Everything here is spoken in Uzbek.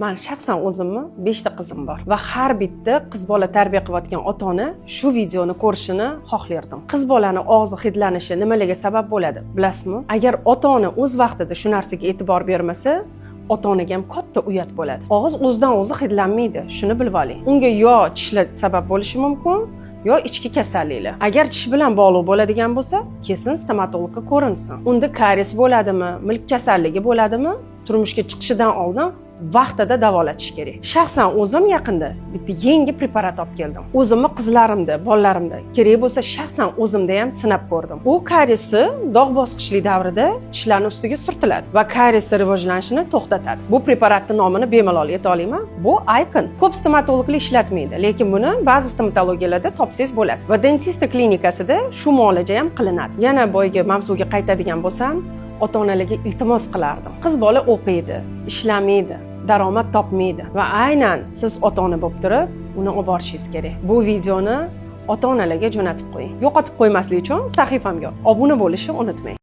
Man shaxsan o'zimni beshta qizim bor va har bitta qiz bola tarbiya qilayotgan ota ona shu videoni ko'rishini xohlardim. Qiz bolani og'zi hidlanishi nimalarga sabab bo'ladi, bilasizmi? Agar ota ona o'z vaqtida shu narsaga e'tibor bermasa, ota onaga ham katta uyat bo'ladi. Og'iz o'zidan o'zi hidlanmaydi, shuni bilib oling. Unga yo tishlar sabab bo'lishi mumkin, yo ichki kasalliklar. Agar tish bilan bog'liq bo'ladigan bo'lsa, kesin stomatologga ko'rinsin. Unda karies bo'ladimi, milk kasalligi bo'ladimi, turmushga chiqishidan oldin vaqtida davolatish kerak. Shaxsan o'zim yaqinda bitta yangi preparat olib keldim. O'zimni qizlarimda, bolalarimda, kerak bo'lsa, shaxsan o'zimda ham sinab ko'rdim. U kariesni dog' bosqichli davrida tishlarni ustiga surtiladi va kariesni rivojlanishini to'xtatadi. Bu preparatni nomini bemalol ayta olaman. Bu Icon. Ko'p stomatologlar ishlatmaydi, lekin buni ba'zi stomatologiyalarda topsangiz bo'ladi va Dentista klinikasida shu muolaja ham qilinadi. Yana boyagi mavzuga qaytadigan bo'lsam, ota onalarga iltimos qilardim. Qiz bola o'qiydi, ishlamaydi, daromad topmaydi va aynan siz ota ona bo'lib turib uni olib borishingiz kerak. Bu videoni ota onalarga jo'natib qo'ying. Yo'qotib qo'ymaslik uchun sahifamga obuna bo'lishni unutmang.